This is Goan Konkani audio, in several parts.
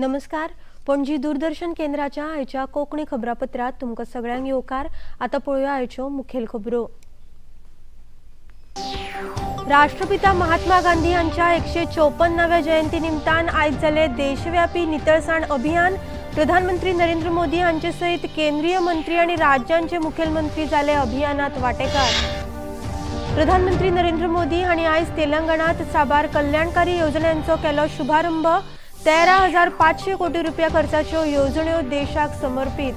नमस्कार, पणजी दूरदर्शन केंद्राच्या आयच्या कोंकणी खबरापत्रात तुमकां सगळ्यांक येवकार। आतां पळोवया आयच्यो मुखेल खबरो। राष्ट्रपिता महात्मा गांधी हांच्या 154व्या जयंती निमतान आयज जालें देशव्यापी नितळसाण अभियान। प्रधानमंत्री नरेंद्र मोदी हांचे सयत केंद्रीय मंत्री आनी राज्यांचे मुखेलमंत्री जाले अभियानात वांटेकार। प्रधानमंत्री नरेंद्र मोदी हांणी आयज तेलंगणात साबार कल्याणकारी येवजण्यांचो केलो शुभारंभ। 13,500 कोटी रुपया खर्चाच्यो येवजण्यो देशाक समर्पित।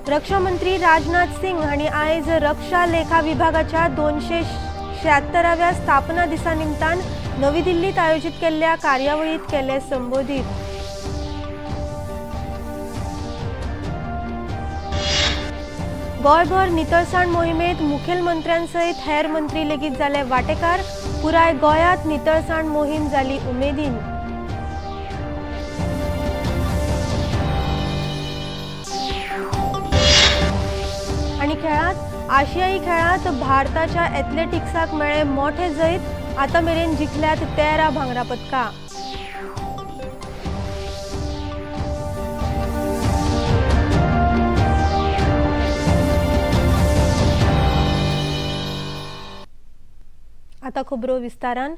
रक्षा मंत्री राजनाथ सिंग हांणी आयज रक्षा लेखा विभागाच्या 276व्या स्थापना दिसा निमतान नवी दिल्लीत आयोजित केल्ल्या कार्यावळीत केले संबोधित। गोंयभर नितळसाण मोहिमेत मुखेलमंत्र्यांसयत हेर मंत्री लेगीत जाले वांटेकार। पुराय गोंयांत नितळसाण मोहीम जाली उमेदीन। आनी खेळांत आशियाई खेळांत भारताच्या एथलेटिक्साक मेळ्ळें मोठें जैत। आतां मेरेन जिखल्यात 13 भांगरा पदकां। आता खबरो विस्तारान।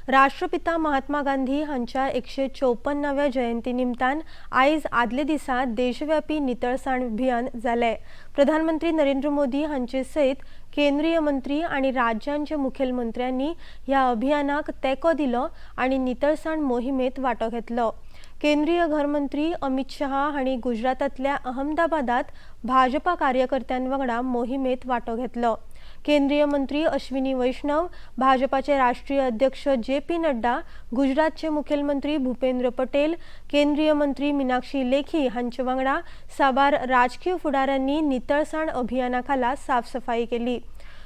राष्ट्रपिता महात्मा गांधी हांच्या 154व्या जयंती निमतान आयज आदले दिसा देशव्यापी नितळसाण अभियान जालें। प्रधानमंत्री नरेंद्र मोदी हांचे सयत केंद्रीय मंत्री आनी राज्यांचे मुखेलमंत्र्यांनी ह्या अभियानाक तेंको दिलो आनी नितळसाण मोहिमेत वांटो घेतलो। केंद्रीय घरमंत्री अमित शहा हांणी गुजरातांतल्या अहमदाबादात भाजपा कार्यकर्त्यां वांगडा मोहिमेत वांटो घेतलो। केंद्रीय मंत्री अश्विनी वैष्णव, भाजपाचे राष्ट्रीय अध्यक्ष जे पी नड्डा, गुजरातचे मुखेलमंत्री भूपेंद्र पटेल, केंद्रीय मंत्री मीनाक्षी लेखी हांचे वांगडा साबार राजकीय फुडाऱ्यांनी नितळसाण अभियाना खाला साफसफाई केली।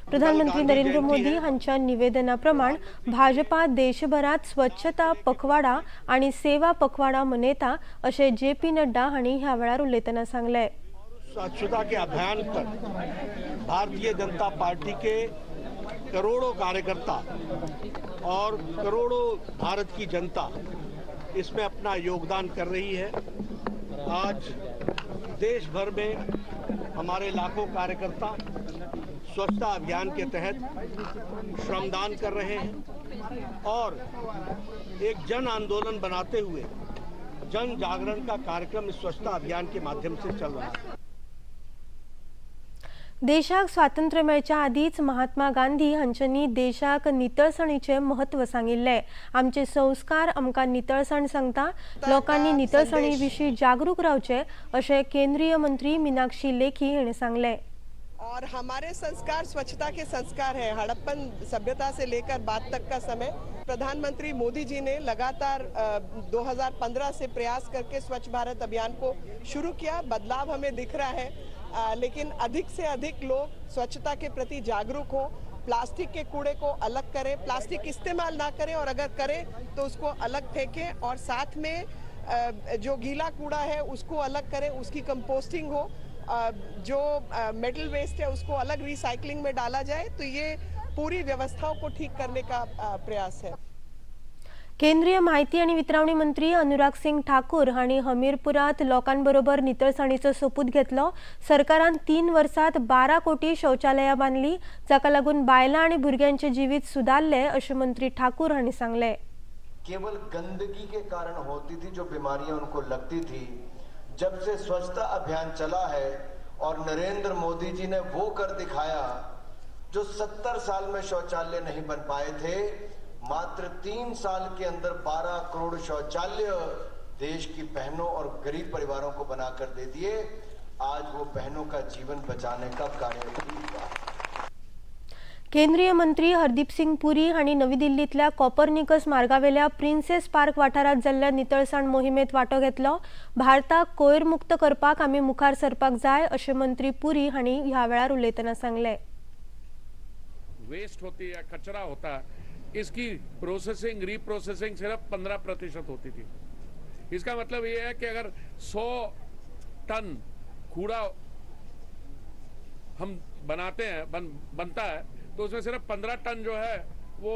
प्रधानमंत्री नरेंद्र मोदी हांच्या निवेदना प्रमाण भाजपा देशभरात स्वच्छता पखवाडा आणि सेवा पखवाडा मनयता अशें जे पी नड्डा हांणी ह्या वेळार उलयतना सांगलें। स्वच्छता के अभियान पर भारतीय जनता पार्टी के करोड़ों कार्यकर्ता और करोड़ों भारत की जनता इसमें अपना योगदान कर रही है। आज देश भर में हमारे लाखों कार्यकर्ता स्वच्छता अभियान के तहत श्रमदान कर रहे हैं और एक जन आंदोलन बनाते हुए जन जागरण का कार्यक्रम इस स्वच्छता अभियान के माध्यम से चल रहा है। देशाक स्वातंत्र्य मेळच्या आदींच महात्मा गांधी हांच्यांनी देशाक नितळसाणीचें म्हत्व सांगिल्लें। आमचे संस्कार आमकां नितळसाण सांगता, लोकांनी नितळसाणी विशीं जागरूक रावचें अशें केंद्रीय मंत्री मीनाक्षी लेखी हांणी सांगलें। और हमारे संस्कार स्वच्छता के संस्कार हैं। हड़प्पन सभ्यता से लेकर बाद तक का समय प्रधानमंत्री मोदी जी ने लगातार 2015 से प्रयास करके स्वच्छ भारत अभियान को शुरू किया। बदलाव हमें दिख रहा है, लेकिन अधिक से अधिक लोग स्वच्छता के प्रति जागरूक हो, प्लास्टिक के कूड़े को अलग करें, प्लास्टिक इस्तेमाल ना करें और अगर करें तो उसको अलग फेंकें और साथ में जो गीला कूड़ा है उसको अलग करें, उसकी कंपोस्टिंग हो, जो मेटल वेस्ट है उसको अलग रिसाइकलिंग में डाला जाए। तो ये पूरी व्यवस्थाओं को ठीक करने का प्रयास है। केंद्रीय माहिती आणि वितरावणी मंत्री अनुराग सिंग ठाकूर हांणी हमीरपुरात लोकांबरोबर नितळसाणीचो सोपूत घेतलो। सरकारान 3 वर्सात 12 कोटी शौचालयां बांदली, जाका लागून बायलां आनी भुरग्यांचे जिवीत सुदारले अशें मंत्री ठाकूर हांणी सांगलें। केवल गंदगी के कारण होती थी जो बीमारियां उनको लगती थी, जब से स्वच्छता अभियान चला है और नरेंद्र मोदी जी ने वो कर दिखाया जो 70 साल में शौचालय नहीं बन पाए थे, मात्र 3 साल के अंदर 12 करोड़ शौचालय देश की बहनों और गरीब परिवारों को बनाकर दे दिए। आज वो बहनों का जीवन बचाने का कार्य भी हुआ। केंद्रीय मंत्री हरदीप सिंग पुरी हांणी नवी दिल्लींतल्या कॉपरनिकस मार्गावेल्या प्रिन्सेस पार्क वाठारांत जाल्ल्या नितळसाण मोहिमेत वांटो घेतलो। भारताक कोयर मुक्त करपाक आमी मुखार सरपाक जाय अशें मंत्री पुरी हांणी ह्या वेळार उलयतना सांगलें। वेस्ट होती है, कचरा होता है, इसकी प्रोसेसिंग रीप्रोसेसिंग सिर्फ 15% होती थी। इसका मतलब ये है कि अगर 100 टन कूड़ा हम बनाते हैं, बनता है तो उसमें सिर्फ 15 टन जो है वो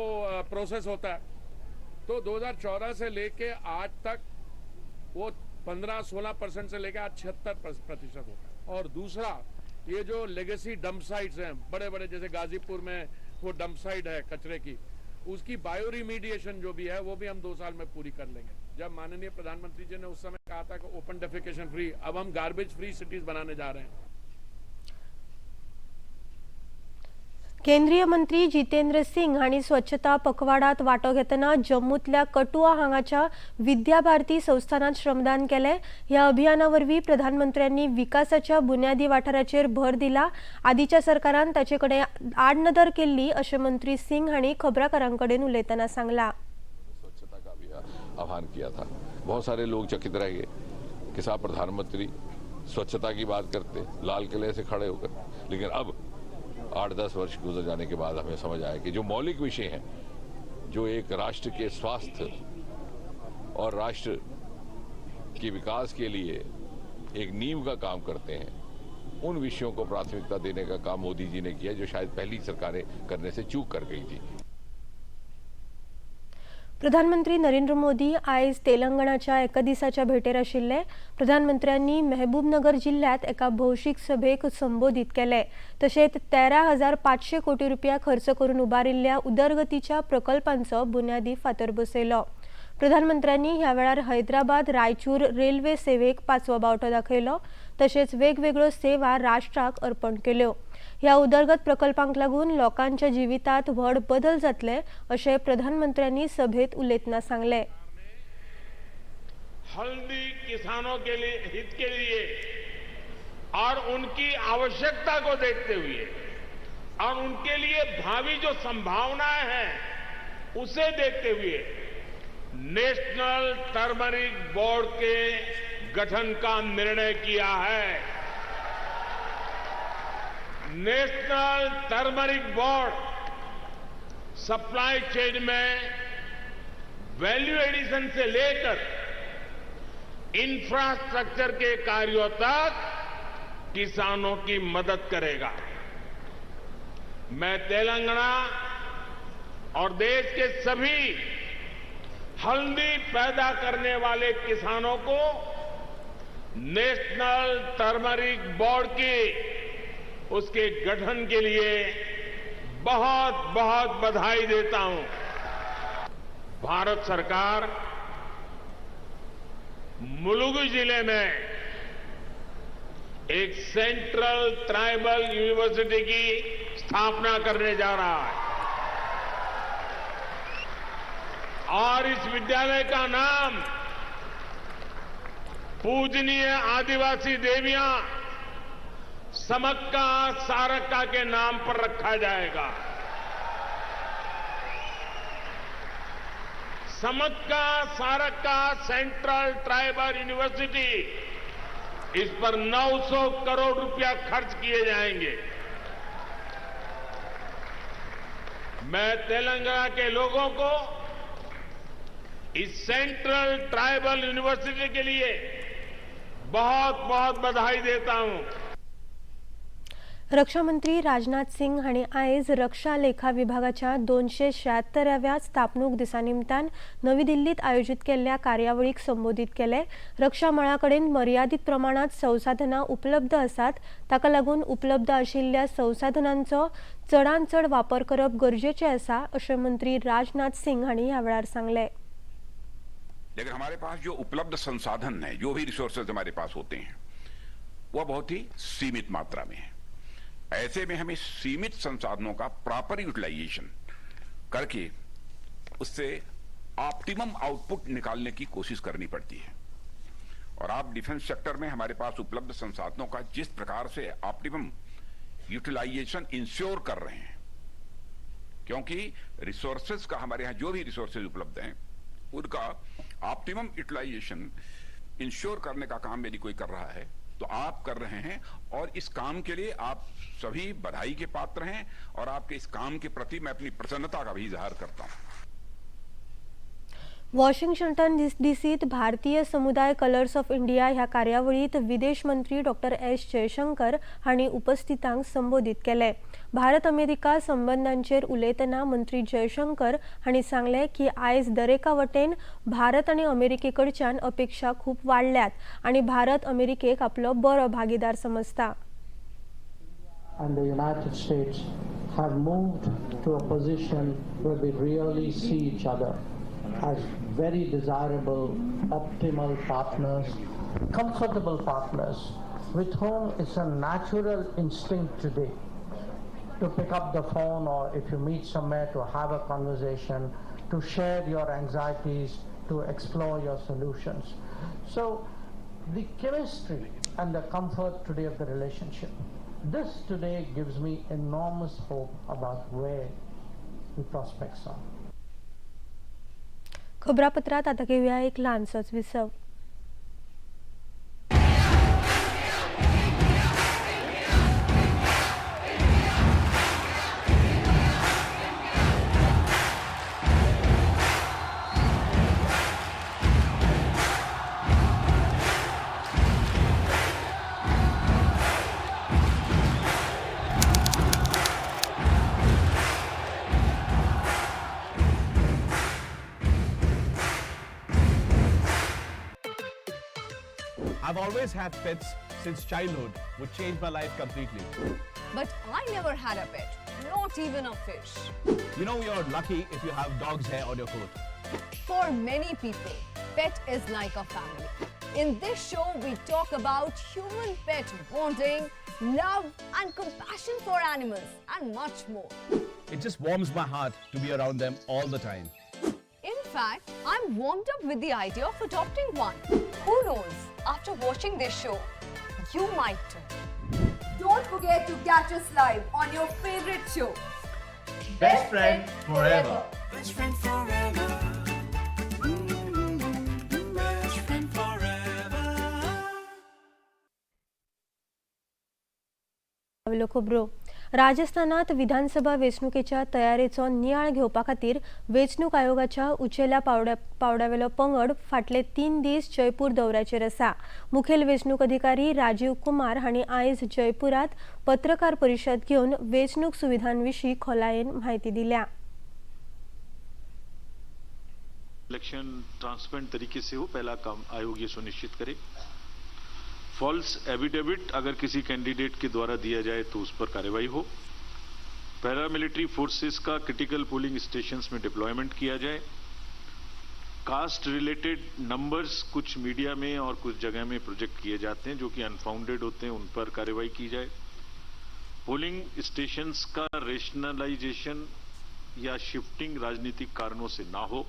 प्रोसेस होता है। तो 2014 से लेके आज तक वो 15-16% से लेके आज 76% होता है। और दूसरा, ये जो लेगेसी डंप साइट्स हैं बड़े बड़े, जैसे गाजीपुर में वो डंप साइट है कचरे की, उसकी बायो रिमीडिएशन जो भी है वो भी हम 2 साल में पूरी कर लेंगे। जब माननीय प्रधानमंत्री जी ने उस समय कहा था कि ओपन डेफिकेशन फ्री, अब हम गार्बेज फ्री सिटीज बनाने जा रहे हैं। केंद्रीय मंत्री जितेंद्र सिंग हांणी स्वच्छता पखवाडात वांटो घेतना जम्मूतल्या कटुआ हांगाच्या विद्या भारती संस्थानात श्रमदान केलें। ह्या अभियाना वरवीं प्रधानमंत्र्यांनी विकासाच्या बुन्यादी वाठाराचेर भर दिला। आदीच्या सरकारान ताचे कडेन आडनदर केल्ली अशें मंत्री सिंग हांणी खबराकारां कडेन उलयतना सांगलां। स्वच्छता का भी आह्वान किया था। बहुत सारे लोग चकित रह गए कि साहब प्रधानमंत्री स्वच्छता की बात करते लाल किले से खड़े होकर, लेकिन अब 8-10 वर्ष गुजर जाने के बाद हमें समझ आया कि जो मौलिक विषय हैं, जो एक राष्ट्र के स्वास्थ्य और राष्ट्र के विकास के लिए एक नींव का काम करते हैं, उन विषयों को प्राथमिकता देने का काम मोदी जी ने किया, जो शायद पहली सरकारें करने से चूक कर गई थी। प्रधानमंत्री नरेंद्र मोदी आयज तेलंगणाच्या एका दिसाच्या भेटेर आशिल्ले। प्रधानमंत्र्यांनी मेहबूबनगर जिल्ल्यांत एका भौशीक सभेक संबोधीत केले। तशेंच 13,500 कोटी रुपया खर्च करून उबारिल्ल्या उदरगतीच्या प्रकल्पांचो बुन्यादी फातर बसयलो। प्रधानमंत्र्यांनी ह्या वेळार हैदराबाद रायचूर रेल्वे सेवेक 5वो बावटो दाखयलो। तशेंच वेगवेगळ्यो सेवा राष्ट्राक अर्पण केल्यो। ह्या उदरगत प्रकल्पांक लागून लोकांच्या जिवितात व्हड बदल जातले अशें प्रधानमंत्र्यांनी सभेत उलयतना सांगलें। हल्दी किसानों के लिए हित के लिए और उनकी आवश्यकता को देखते हुए और उनके लिए भावी जो संभावनाएं हैं उसे देखते हुए नेशनल टर्मरिक बोर्ड के गठन का निर्णय किया है। National turmeric board supply chain में वैल्यू एडिशन से लेकर इंफ्रास्ट्रक्चर के कार्यों तक किसानों की मदद करेगा। मैं तेलंगाना और देश के सभी हल्दी पैदा करने वाले किसानों को नेशनल टर्मरिक बोर्ड की उसके गठन के लिए बहुत बहुत बधाई देता हूं। भारत सरकार मुलुगु जिले में एक सेंट्रल ट्राइबल यूनिवर्सिटी की स्थापना करने जा रहा है और इस विद्यालय का नाम पूजनीय आदिवासी देवियां समक्का सारक्का के नाम पर रखा जाएगा। Sammakka Sarakka central tribal university, इस पर 900 करोड़ रुपया खर्च किए जाएंगे। मैं तेलंगाना के लोगों को इस सेंट्रल ट्राइबल यूनिवर्सिटी के लिए बहुत बहुत बधाई देता हूं। रक्षा मंत्री राजनाथ सिंग हांणी आयज रक्षा लेखा विभागाच्या 276व्या स्थापणूक दिसा निमतान नवी दिल्लीत आयोजीत केल्ल्या कार्यावळीक संबोधीत केले। रक्षा मळा कडेन मर्यादीत प्रमाणात संसाधनां उपलब्ध आसात, ताका लागून उपलब्ध आशिल्ल्या संसाधनांचो चडांत चड वापर करप गरजेचें आसा अशें मंत्री राजनाथ सिंग हांणी ह्या वेळार सांगलें। लेकिन हमारे पास जो उपलब्ध संसाधन है, जो भी रिसोर्सेज हमारे पास होते हैं, वह बहुत ही सीमित मात्रा में है। ऐसे में हमें सीमित संसाधनों का प्रॉपर यूटिलाइजेशन करके उससे ऑप्टिमम आउटपुट निकालने की कोशिश करनी पड़ती है। और आप डिफेंस सेक्टर में हमारे पास उपलब्ध संसाधनों का जिस प्रकार से ऑप्टिमम यूटिलाइजेशन इंश्योर कर रहे हैं, क्योंकि रिसोर्सेज का हमारे यहाँ जो भी रिसोर्सेज उपलब्ध हैं उनका ऑप्टिमम यूटिलाइजेशन इंश्योर करने का काम यदि कोई कर रहा है तो आप कर रहे हैं, और इस काम के लिए आप सभी बधाई के पात्र हैं और आपके इस काम के प्रति मैं अपनी प्रसन्नता का भी इजहार करता हूं। वॉशिंग्टन डीसीत भारतीय समुदाय कलर्स ऑफ इंडिया ह्या कार्यावळीत विदेश मंत्री डॉक्टर एस जयशंकर हांणी उपस्थितांक संबोधीत केले. भारत अमेरिका संबंदांचेर उलयतना मंत्री जयशंकर हांणी सांगलें की आयज दरेका वटेन भारत आनी अमेरिके कडच्यान अपेक्षा खूब वाडल्यात आनी भारत अमेरिकेक आपलो बरो भागीदार समजता. And the United States have moved to a position where we really see each other as very desirable, optimal partners, comfortable partners, with whom it's a natural instinct today to pick up the phone or if you meet somewhere to have a conversation, to share your anxieties, to explore your solutions. So the chemistry and the comfort today of the relationship, this today gives me enormous hope about where the prospects are. खबरापत्रात आता घेऊया एक ल्हानसोच विसव. I've always had pets since childhood, which changed my life completely. But I never had a pet, not even a fish. You know, you're lucky if you have dog's hair on your coat. For many people, pet is like a family. In this show, we talk about human-pet bonding, love and compassion for animals, and much more. It just warms my heart to be around them all the time. In fact, I'm warmed up with the idea of adopting one. Who knows, after watching this show, you might too. Don't forget to catch us live on your favorite show, Best Friend Forever. Best friend forever. Best friend forever. वयल्यो खबरो. राजस्थानात विधानसभा वेंचणुकेच्या तयारेचो नियाळ घेवपा खातीर वेंचणूक आयोगाच्या उंचेल्या पावंड्यावेलो पंगड फाटले 3 दीस जयपूर दौऱ्याचेर आसा. मुखेल वेंचणूक अधिकारी राजीव कुमार हांणी आयज जयपुरात पत्रकार परिशद घेवन वेंचणूक सुविधांविशीं खोलायेन म्हायती दिल्या. इलेक्शन ट्रांसपेरेंट तरीके से हो, पहला काम आयोग ये सुनिश्चित करे. फॉल्स एफिडेविट अगर किसी कैंडिडेट के द्वारा दिया जाए तो उस पर कार्रवाई हो. पैरामिलिट्री फोर्सेस का क्रिटिकल पोलिंग स्टेशंस में डिप्लॉयमेंट किया जाए. कास्ट रिलेटेड नंबर्स कुछ मीडिया में और कुछ जगह में प्रोजेक्ट किए जाते हैं जो कि अनफाउंडेड होते हैं, उन पर कार्रवाई की जाए. पोलिंग स्टेशंस का रेशनलाइजेशन या शिफ्टिंग राजनीतिक कारणों से ना हो.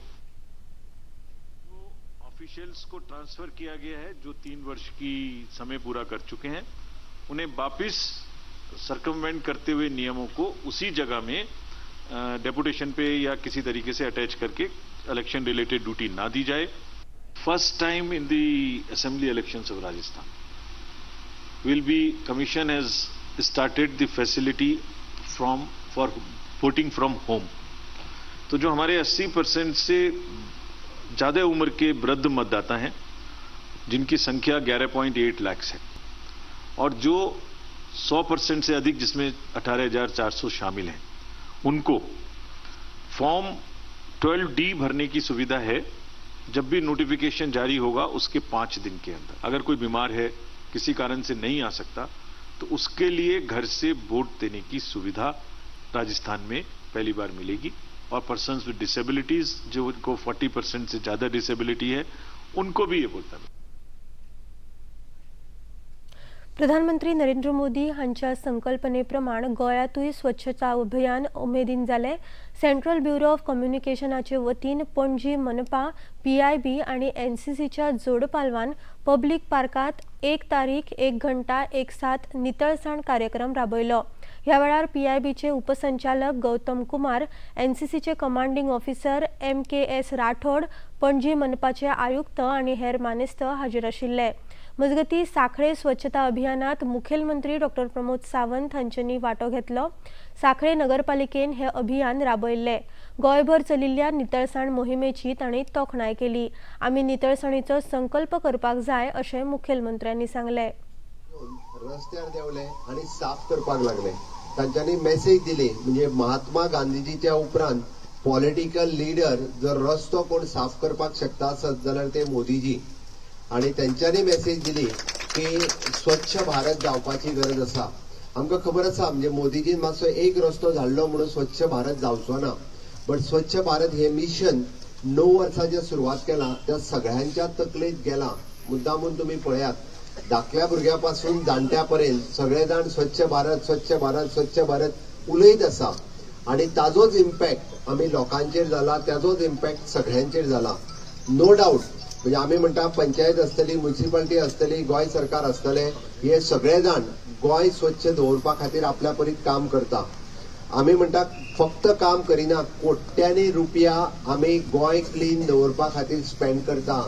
ऑफिशियल्स को ट्रांसफर किया गया है जो 3 वर्ष की समय पूरा कर चुके हैं, उन्हें वापस सरकमवेंट करते हुए नियमों को उसी जगह में डेपुटेशन पे या किसी तरीके से अटैच करके इलेक्शन रिलेटेड ड्यूटी ना दी जाए. First time in the assembly elections of Rajasthan will be commission has started the facility from for voting from home. तो जो हमारे 80% से ज़्यादा उम्र के वृद्ध मतदाता हैं, जिनकी संख्या 11.8 लाख है, और जो 100% से अधिक जिसमें 18,400 शामिल हैं, उनको फॉर्म 12D भरने की सुविधा है. जब भी नोटिफिकेशन जारी होगा उसके 5 दिन के अंदर. अगर कोई बीमार है, किसी कारण से नहीं आ सकता, तो उसके लिए घर से वोट देने की सुविधा राजस्थान में पहली बार मिलेगी. और पर्सन्स विद डिसेबिलिटीज, जो उनको 40% से ज़्यादा डिसेबिलिटी है, उनको भी ये बोलता है. प्रधानमंत्री नरेंद्र मोदी हांच्या संकल्पनेप्रमाण गोंयांतूय स्वच्छता अभियान उमेदीन जालें. सेंट्रल ब्युरो ऑफ कम्युनिकेशनाचे वतीन पणजी मनपा, पीआयबी आनी एनसीसीच्या जोडपालवान पब्लीक पार्कांत 1 तारीख 1 घंटा 1 साथ नितळसाण कार्यक्रम राबयलो. ह्या वेळार पीआयबीचे उपसंचालक Gautam Kumar, एनसीसीचे commanding officer MKS Rathod, Panaji मनपाचे आयुक्त आनी हेर मानेस्त हाजीर आशिल्ले. मजगतीं सांखळे स्वच्छता अभियानात मुखेलमंत्री डॉक्टर प्रमोद सावंत हांच्यांनी वांटो घेतलो. सांखळे नगरपालिकेन हे अभियान राबयल्लें. गोंयभर चलिल्ल्या नितळसाण मोहिमेची तांणी तोखणाय केली. आमी नितळसाणीचो संकल्प करपाक जाय अशें मुखेलमंत्र्यांनी सांगलें. रस्त्यार देंवले आनी साफ करपाक लागले. तांच्यांनी मेसेज दिली, म्हणजे महात्मा गांधीजीच्या उपरांत पॉलिटिकल लिडर जर रस्तो कोण साफ करपाक शकता आसत जाल्यार ते मोदीजी. आनी तेंच्यांनी मेसेज दिली की स्वच्छ भारत जावपाची गरज आसा. आमकां खबर आसा, म्हणजे मोदीजीन मातसो एक रस्तो झाडलो म्हणून स्वच्छ भारत जावचो ना, बट स्वच्छ भारत हे मिशन 9 वर्सां जे सुरवात केलां त्या सगळ्यांच्या तकलेंत गेलां. मुद्दामून तुमी पळयात, धाकल्या भुरग्या पासून जाणट्या पर्यंत सगळे जाण स्वच्छ भारत स्वच्छ भारत स्वच्छ भारत उलयत आसा आनी ताजोच इम्पॅक्ट आमी लोकांचेर जाला, ताजोच इम्पॅक्ट सगळ्यांचेर जाला. नो डावट, म्हणजे आमी म्हणटा पंचायत आसतली, म्युनिसिपालिटी आसतली, गोंय सरकार आसतलें, हे सगळे जाण गोंय स्वच्छ दवरपा खातीर आपल्या परीत काम करता. आमी म्हणटा फक्त काम करिना, कोट्यांनी रुपया आमी गोंय क्लीन दवरपा खातीर स्पेंड करता.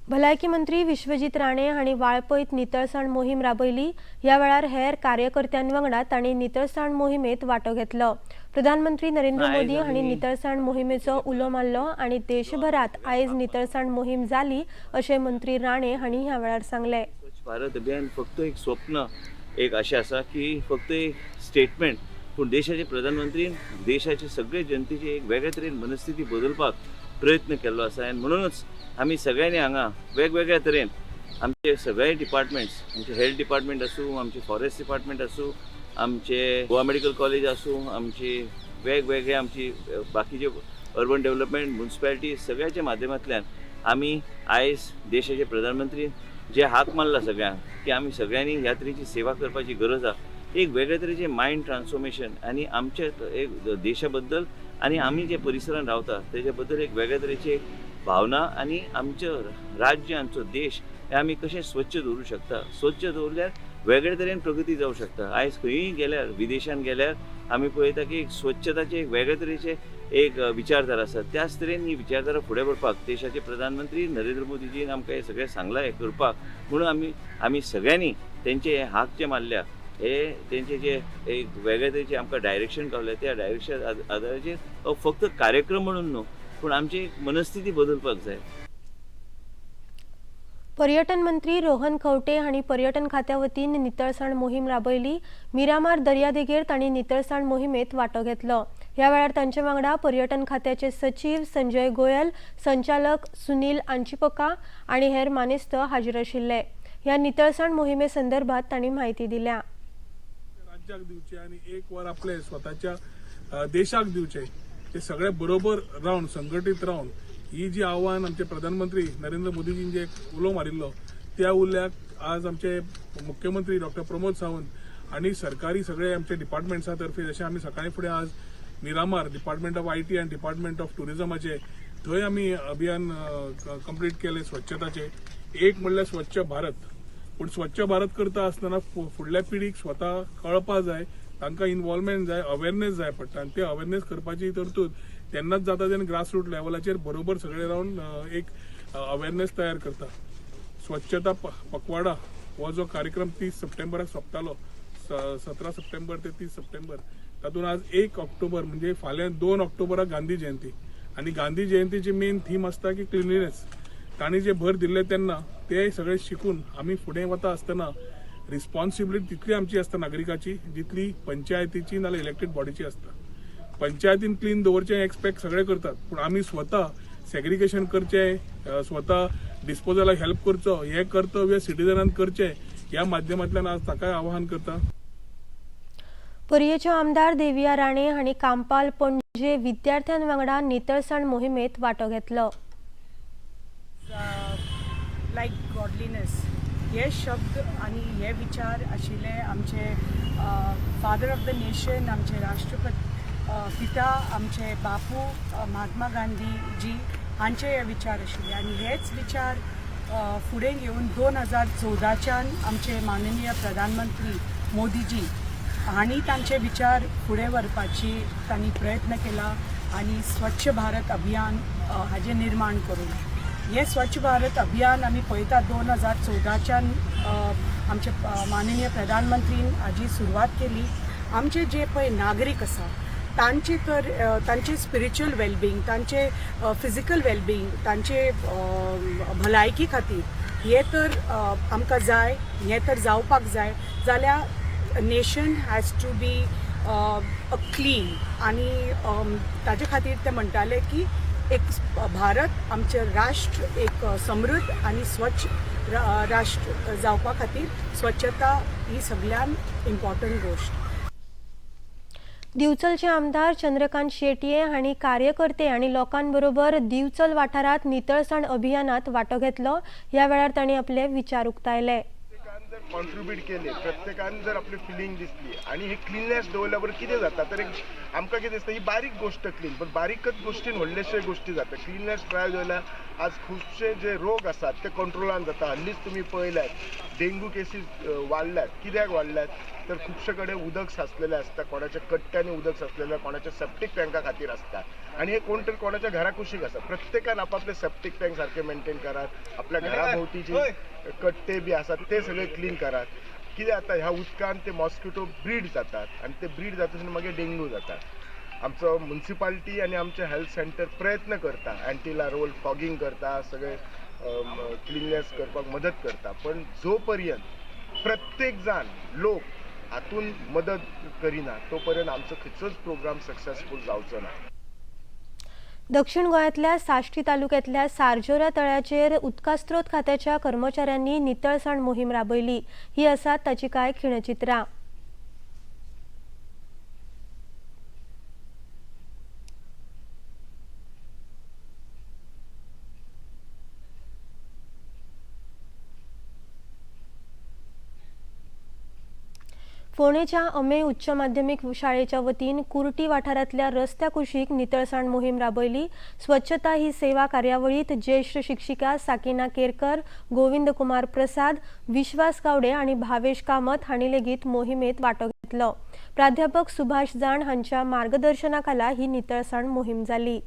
भलायकी मंत्री विश्वजीत राणे हांणी वाळपयत नितळसाण मोहीम राबयली. ह्या वेळार हेर कार्यकर्त्यां वांगडा तांणी नितळसाण मोहिमेत वांटो घेतलो. प्रधानमंत्री नरेंद्र मोदी हांणी नितळसाण मोहिमेचो उलो मारलो आनी देशभरात आयज नितळसाण मोहीम जाली अशें मंत्री राणे हांणी ह्या वेळार सांगलें. स्वच्छ भारत अभियान फक्त एक स्वप्न, एक अशें आसा की फक्त एक स्टेटमेंट, पूण देशाचे प्रधानमंत्रीन देशाचे सगळे जनतेची एक वेगळे तरेन मनस्थिती बदलपाक प्रयत्न केल्लो आसा. आनी म्हणूनच आमी सगळ्यांनी हांगा वेगवेगळ्या तरेन आमचे सगळे डिपार्टमेंट्स, आमचे हेल्थ डिपार्टमेंट आसूं, आमचे फॉरेस्ट डिपार्टमेंट आसूं, आमचे गोवा मेडिकल कॉलेज आसूं, आमची वेगवेगळे आमची बाकीचे अर्बन डेव्हलपमेंट, म्युनिसिपालिटी, सगळ्याच्या माध्यमांतल्यान आमी आयज देशाचे प्रधानमंत्री जे हाक मारला सगळ्यांक की आमी सगळ्यांनी ह्या तरेची सेवा करपाची गरज आसा. एक वेगळे तरेचे मायंड ट्रान्सफॉर्मेशन आनी आमचे एक देशा बद्दल आनी आमी जे परिसरान रावता तेजे बद्दल एक वेगळे तरेची एक भावना आनी आमचें राज्य, आमचो देश हे आमी कशें स्वच्छ दवरूं शकता. स्वच्छ दवरल्यार वेगळे तरेन प्रगती जावं शकता. आयज खंयूय गेल्यार, विदेशान गेल्यार आमी पळयता की एक स्वच्छताचे एक वेगळे तरेचे एक विचारधारा आसा. त्याच तरेन ही विचारधारा फुडें व्हरपाक देशाचे प्रधानमंत्री नरेंद्र मोदीजीन आमकां हें सगळें सांगलां हें करपाक, म्हणून आमी सगळ्यांनी तेंचे हे हाक जे मारल्या, हे तेंचे जे एक वेगळे तरेचे आमकां डायरेक्शन गावलें, त्या डायरेक्शन आदाराचेर हो फक्त कार्यक्रम म्हणून न्हू, पूण आमची एक मनस्थिती बदलपाक जाय. पर्यटन मंत्री रोहन खंवटे हांणी पर्यटन खात्या वतीन नितळसाण मोहीम राबयली. मिरामार दर्यादेगेर तांणी नितळसाण मोहिमेत वांटो घेतलो. ह्या वेळार तांचे वांगडा पर्यटन खात्याचे सचीव संजय गोयल, संचालक सुनील आंचिपका आनी हेर मानेस्त हाजीर आशिल्ले. ह्या नितळसाण मोहिमे संदर्भात तांणी म्हायती दिल्या. राज्याक दिवचे आनी एक वर आपले स्वताच्या देशाक दिवचे, ते सगळे बरोबर रावन संघटीत रावन ही जी आव्हान आमचे प्रधानमंत्री नरेंद्र मोदीजीन जे उलो मारिल्लो त्या उल्याक आज आमचे मुख्यमंत्री डॉक्टर प्रमोद सावंत आनी सरकारी सगळे आमचे डिपार्टमेंट्सा तर्फे, जशें आमी सकाळी फुडें आज Miramar department of IT आनी डिपार्टमेंट ऑफ टुरिजमाचे थंय आमी अभियान कंप्लीट केलें स्वच्छताचें. एक म्हणल्यार स्वच्छ भारत, पूण स्वच्छ भारत करता आसतना फुडल्या पिढीक स्वता कळपा जाय, तांकां इन्वॉल्वमेंट जाय, अवेरनेस जाय पडटा आनी ते अवेरनेस करपाची तरतूद तेन्नाच जाता जेन्ना ग्रासरूट लेवलाचेर बरोबर सगळे रावन एक अवेरनेस तयार करता. स्वच्छता पखवाडा हो जो कार्यक्रम 30 सप्टेंबराक सोंपतालो, 17 सप्टेंबर ते 30 सप्टेंबर, तातूंत आज 1 ऑक्टोबर म्हणजे फाल्यां 2 ऑक्टोबराक गांधी जयंती आनी गांधी जयंतीची मेन थीम आसता की क्लिनलीनेस. तांणी जे भर दिल्ले तेन्ना ते सगळे शिकून आमी फुडें वता आसतना रिस्पॉन्सिबिलिटी तितली आमची आसता नागरिकाची जितली पंचायतीची नाल्यार इलेक्टेड बॉडीची आसता. पंचायतीन क्लीन दवरचें एक्सपेक्ट सगळे करतात, पूण आमी स्वता सेग्रिगेशन करचें, स्वता डिस्पोजलाक हेल्प करचो, हें कर्तव्य सिटीजनान करचें. ह्या माध्यमांतल्यान आज ताकाय आवाहन करता. पर्येच्यो आमदार देविया राणे हांणी कांपाल पणजे विद्यार्थ्यां वांगडा नितळसाण मोहिमेत वांटो घेतलो. लायक गॉडलीनेस हे शब्द आनी हे विचार आशिल्ले आमचे फादर ऑफ the nation, आमचे राष्ट्रपती पिता, आमचे बापू महात्मा गांधीजी हांचे हे विचार आशिल्ले आनी हेच विचार फुडें घेवन 2014च्यान आमचे माननीय प्रधानमंत्री मोदीजी हांणी तांचे विचार फुडें व्हरपाची तांणी प्रयत्न केला आनी स्वच्छ भारत अभियान हाजें निर्माण करून हें स्वच्छ भारत अभियान आमी पळयता 2014च्यान आमचे माननीय प्रधानमंत्रीन हाजी सुरवात केली. आमचे जे पळय नागरीक आसा तांचे तर तांचे स्पिरिच्युअल वेलबिंग, तांचे फिजिकल वेलबिंग, तांचे भलायकी खातीर हे तर आमकां जाय, हें तर जावपाक जाय जाल्यार nation has to be a clean. आनी ताजे खातीर ते म्हणटाले की एक भारत आमचें राष्ट्र एक समृद्ध आनी स्वच्छ राष्ट्र जावपा खातीर स्वच्छता ही सगळ्यान इम्पॉर्टंट गोश्ट. दिवचलचे आमदार चंद्रकांत शेटये हांणी कार्यकर्ते आनी लोकांबरोबर दिवचल वाठारांत नितळसाण अभियानात वांटो घेतलो. ह्या वेळार तांणी आपले विचार उक्तायले. जर कॉन्ट्रिब्यूट केले, प्रत्येकान जर आपली फिलिंग दिसली आनी हे क्लिननेस दवरल्या बरोबर कितें जाता तर एक आमकां कितें दिसता ही बारीक गोश्ट क्लीन, पण बारीकच गोश्टीन व्हडलेशे गोश्टी जाता. क्लिननेस ड्रायव्ह जाल्यार आज खुबशे जे रोग आसात ते कंट्रोलान जाता. हल्लीच तुमी पळयल्यात डेंग्यू केसीस वाडल्यात. कित्याक वाडल्यात तर खुबशे कडेन उदक साचलेलें आसता, कोणाच्या कट्ट्यांनी उदक साचलेलें, कोणाच्या सेप्टीक टँका खातीर आसता आनी हे कोण तरी कोणाच्या घरा कुशीक आसा. प्रत्येकान आपापले सेप्टीक टँक सारके मेंटेन करात, आपल्या घरा भोंवतीचे कट्टे बी आसात ते सगळे क्लीन करात. कितें जाता ह्या उदकान ते मॉस्किटो ब्रीड जातात आनी ते ब्रीड जाता मागीर डेंग्यू जाता. आमचो मुन्सिपालिटी आनी आमचें हेल्थ सेंटर प्रयत्न करता, एंटी लार्वल फॉगिंग करता, सगळे क्लिननेस करपाक मदत करता, पण जो पर्यंत प्रत्येक जाण लोक हातून मदत करिना तो पर्यंत आमचो खंयचोच प्रोग्राम सक्सेसफूल जावचो ना. दक्षिण गोंयांतल्या साश्टी तालुक्यांतल्या सारजोरा तळ्याचेर उदका स्रोत खात्याच्या कर्मचाऱ्यांनी नितळसाण मोहीम राबयली. ही आसात ताची कांय खिणचित्रां. फोंडेच्या अमे उच्च माध्यमीक शाळेच्या वतीन कुर्टी वाठारांतल्या रस्त्या कुशीक नितळसाण मोहीम राबयली. स्वच्छता ही सेवा कार्यावळीत ज्येष्ठ शिक्षिका साकिना केरकर, गोविंद कुमार प्रसाद, विश्वास गावडे आनी भावेश कामत हांणी लेगीत मोहिमेत वांटो घेतलो. प्राध्यापक सुभाष जाण हांच्या मार्गदर्शनाखाला ही नितळसाण मोहीम जाली.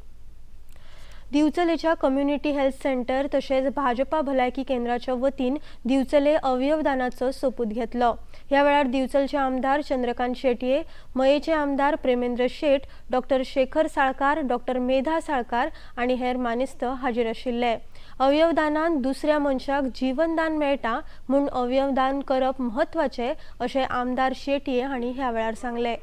दिवचलेच्या कम्युनिटी हेल्थ सेंटर तशेंच भाजपा भलायकी केंद्राच्या वतीन दिवचले अवयवदानाचो सोपूत घेतलो. ह्या वेळार दिवचलचे आमदार चंद्रकांत शेटये, मयेचे आमदार प्रेमेंद्र शेट, डॉक्टर शेखर साळकार, डॉक्टर मेधा साळकार आनी हेर मानेस्त हाजीर आशिल्ले. अवयवदानान दुसऱ्या मनशाक जीवनदान मेळटा म्हूण अवयवदान करप म्हत्वाचें अशें आमदार शेटये हांणी ह्या वेळार सांगलें.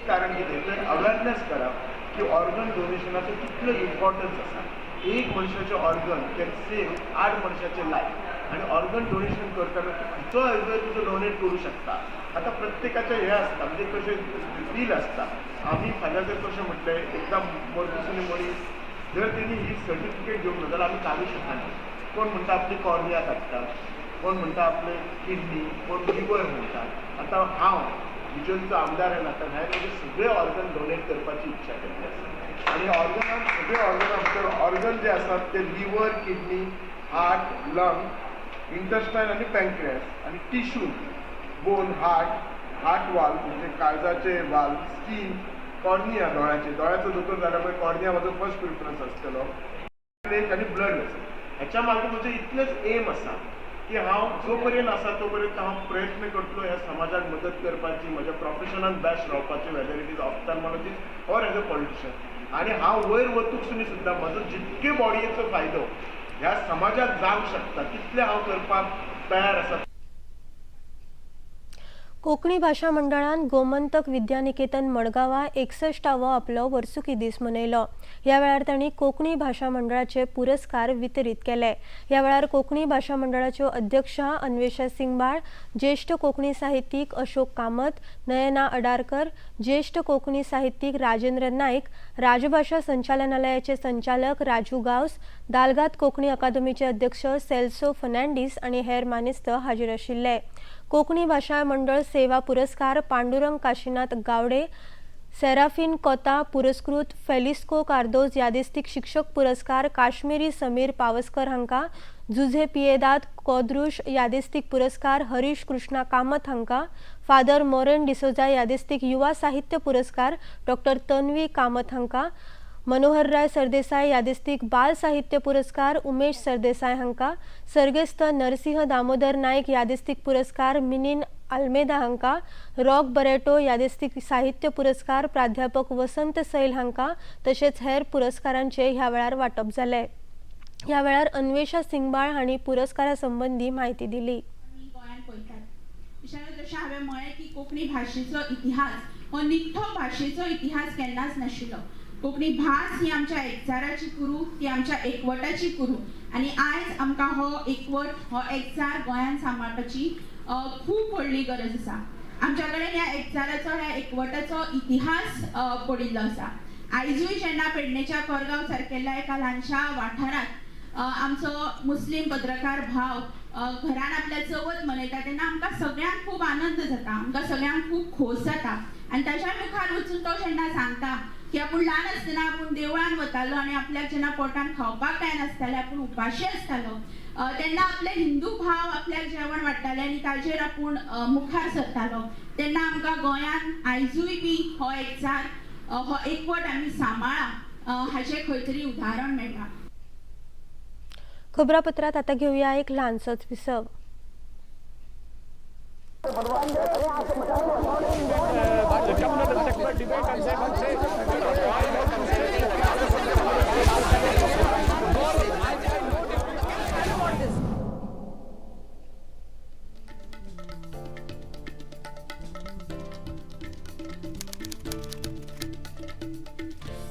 कारण कितें तर अवेरनेस करप की ऑर्गन डोनेशनाचो कितलो इम्पॉर्टन्स आसा. एक मनशाचें ऑर्गन can save 8 मनशाचें लायफ आनी ऑर्गन डोनेशन करतना तूं खंयचो ऑर्गन तुजो डोनेट करूं शकता. आतां प्रत्येकाचें हें आसता, म्हणजे कशें बील आसता. आमी फाल्यां जर कशें म्हटलें एकदां मरतसून मनीस जर तेणी ही सर्टिफिकेट घेवंक ना जाल्यार आमी काडूं शकना. कोण म्हणटा आपली कॉर्निया काडटा, कोण म्हणटा आपले किडनी, कोण लिवर म्हणटा. आतां हांव बिजोलचो आमदार आहे ना तर हांवें म्हजे सगळे ऑर्गन डोनेट करपाची इच्छा केल्ली आसा. आनी ऑर्गनान सगळे ऑर्गनां भितर ऑर्गन जे आसात ते liver, kidney, heart, lung, intestine आनी पँक्रियास आनी tissue, bone, heart, heart valve म्हणजे काळजाचे वाल्व, स्कीन, कॉर्निया दोळ्याचे, दोळ्याचो दोतोर जाल्या मागीर कॉर्निया म्हजो फर्स्ट प्रिफरन्स आसतलो, एक आनी ब्लड वेसल. ह्याच्या मागीर म्हजें इतलेंच एम आसा की हांव जो पर्यंत आसा तो पर्यंत हांव प्रयत्न करतलो ह्या समाजाक मदत करपाची, म्हज्या प्रोफेशनान बेस्ट रावपाची, whether it is ophthalmologist or as a politician. आनी हांव वयर वतूक सुनी सुद्दां म्हजो जितके बॉडयेचो फायदो ह्या समाजाक जावंक शकता तितलें हांव करपाक तयार आसा. कोंकणी भाशा मंडळान गोमंतक विद्यानिकेतन मडगांवां 61वो आपलो वर्सुकी दीस मनयलो. ह्या वेळार तांणी कोंकणी भाशा मंडळाचे पुरस्कार वितरीत केले. ह्या वेळार कोंकणी भाशा मंडळाच्यो अध्यक्षा अन्वेषा सिंगबाळ, ज्येष्ठ कोंकणी साहित्यीक अशोक कामत, नयना अडारकर, ज्येष्ठ कोंकणी साहित्यीक राजेंद्र नायक, राजभाशा संचालनालयाचे संचालक राजू गांवस, दालगाद कोंकणी अकादमीचे अध्यक्ष सेल्सो फर्नांडीस आनी हेर मानेस्त हाजीर आशिल्ले. कोंकणी भाशा मंडळ सेवा पुरस्कार पांडुरंग काशीनाथ गावडे, सेराफिन कोता पुरस्कृत फेलिस्को कार्दोज यादिस्तीक शिक्षक पुरस्कार काश्मीरी समीर पावसकर हांकां, जुझे पियेदाद कोद्रुश यादिस्तीक पुरस्कार हरीश कृष्णा कामत हांकां, फादर मोरेन डिसोजा यादिस्तीक युवा साहित्य पुरस्कार डॉक्टर तन्वी कामत हांकां, मनोहरराय सरदेसाय यादिस्तीक बाल साहित्य पुरस्कार उमेश सरदेसाय हांकां, सर्गेस्त नरसिंह दामोदर नायक यादिस्तीक पुरस्कार मिनीन आल्मेदा हांकां, रॉक बरेटो यादिस्तीक साहित्य पुरस्कार प्राध्यापक वसंत सैल हांकां तशेंच हेर पुरस्कारांचे ह्या वेळार वांटप जालें. ह्या वेळार अन्वेषा सिंगबाळ हांणी पुरस्कारा संबंदी म्हायती दिली. जशें हांवें म्हळें की कोंकणी भाशेचो इतिहास हो निखटो भाशेचो इतिहास केन्नाच नाशिल्लो. कोंकणी भास ही आमच्या एकचाराची कुरू, ती आमच्या एकवटाची कुरू आनी आयज आमकां हो एकवट, हो एकचार गोंयांत सांबाळपाची खूब व्हडली गरज आसा. आमच्या कडेन ह्या एकचाराचो, ह्या एकवटाचो इतिहास पडिल्लो आसा. आयजूय जेन्ना पेडणेच्या कोरगांव सारकेल्या एका ल्हानशा वाठारांत आमचो मुस्लीम पत्रकार भाव घरान आपल्या चवथ मनयता तेन्ना आमकां सगळ्यांक खूब आनंद जाता, आमकां सगळ्यांक खूब खोस जाता. आनी ताच्या मुखार वचून तो जेन्ना सांगता की आपूण ल्हान आसतना आपूण देवळान वतालो आनी आपल्याक जेन्ना पोटान खावपाक कांय नासतालें, आपूण उपाशी आसतालो तेन्ना आपले हिंदू भाव आपल्याक जेवण वाडटाले आनी ताजेर आपूण मुखार सरतालो, तेन्ना आमकां गोंयांत आयजूय बी हो एकचार, हो एकवट आमी सांबाळा हाचें खंय तरी उदाहरण मेळटा. खबरापत्रात आता घेऊया एक ल्हानसोच विसव.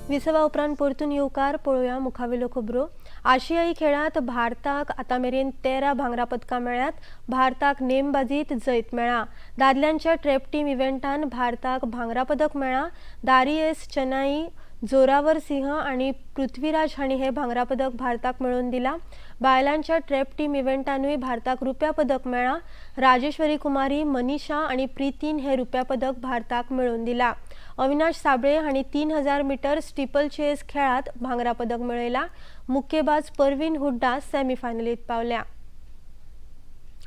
विसवा उपरांत परतून येवकार. पळोवया मुखावेल्यो खबरो. आशियाई खेळांत भारताक आतां मेरेन 13 भांगरा पदकां मेळ्ळ्यात. भारताक नेमबाजीत जैत मेळ्ळां. दादल्यांच्या ट्रॅप टीम इव्हेंटान भारताक भांगरा पदक मेळ्ळां. दारियस चनाई, जोरावर सिंह आनी पृथ्वीराज हांणी हे भांगरा पदक भारताक मेळोवन दिलां. बायलांच्या ट्रॅप टीम इव्हेंटानूय भारताक रुप्या पदक मेळ्ळां. राजेश्वरी कुमारी, मनीषा आनी प्रीतीन हे रुप्या पदक भारताक मेळोवन दिलां. अविनाश साबळे हांणी 3000 मीटर स्टिपल चेस खेळांत भांगरा पदक मेळयलां. मुक्केबाज परवीन हुड्डा सेमीफायनलीत पावल्या.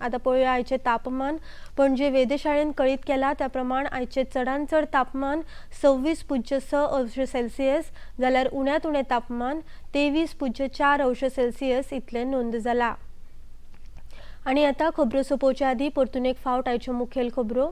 आता पळोवया आयचें तापमान. पणजे वेधशाळेन कळीत केलां त्या प्रमाण आयचें चडांत चड तापमान 26.6 अंश सेल्सियस जाल्यार उण्यांत उणें तापमान 23.4 अंश सेल्सियस इतलें नोंद जालां. आनी आतां खबरो सोंपोवच्या आदीं परतून एक फावट आयच्यो मुखेल खबरो.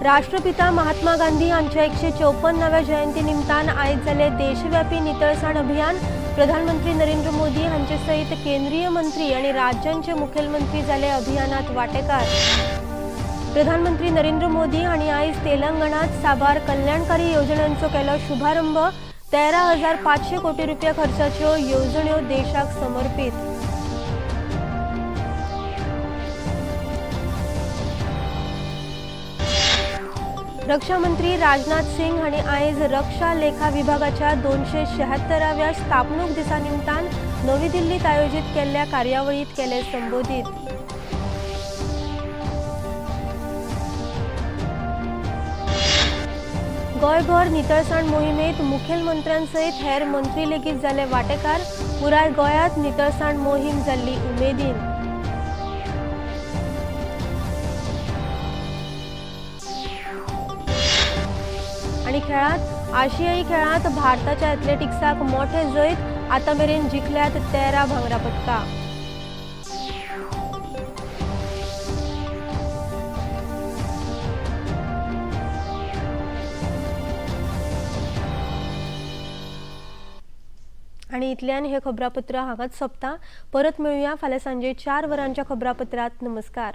राष्ट्रपिता महात्मा गांधी हांच्या 154व्या जयंती निमतान आयज जालें देशव्यापी नितळसाण अभियान. प्रधानमंत्री नरेंद्र मोदी हांचे सयत केंद्रीय मंत्री आनी राज्यांचे मुखेलमंत्री जाले अभियानात वांटेकार. प्रधानमंत्री नरेंद्र मोदी हांणी आयज तेलंगणात साबार कल्याणकारी येवजण्यांचो केलो शुभारंभ. 13,500 कोटी रुपया खर्चाच्यो येवजण्यो देशाक समर्पित. रक्षा मंत्री राजनाथ सिंग हांणी आयज रक्षा लेखा विभागाच्या 276व्या स्थापणूक दिसा निमतान नवी दिल्लीत आयोजीत केल्ल्या कार्यावळीत केले संबोधीत. गोंयभर नितळसाण मोहिमेत मुखेलमंत्र्यांसयत हेर मंत्री लेगीत जाले वांटेकार. पुराय गोंयांत नितळसाण मोहीम जाल्ली उमेदीन. आनी खेळांत आशियाई खेळांत भारताच्या एथलेटिक्साक मोठे जैत. आतां मेरेन जिखल्यात 13 भांगरा पदकां. आनी इतल्यान हे खबरापत्र हांगाच सोंपता. परत मेळुया फाल्यां सांजे 4 वरांच्या खबरापत्रांत. नमस्कार.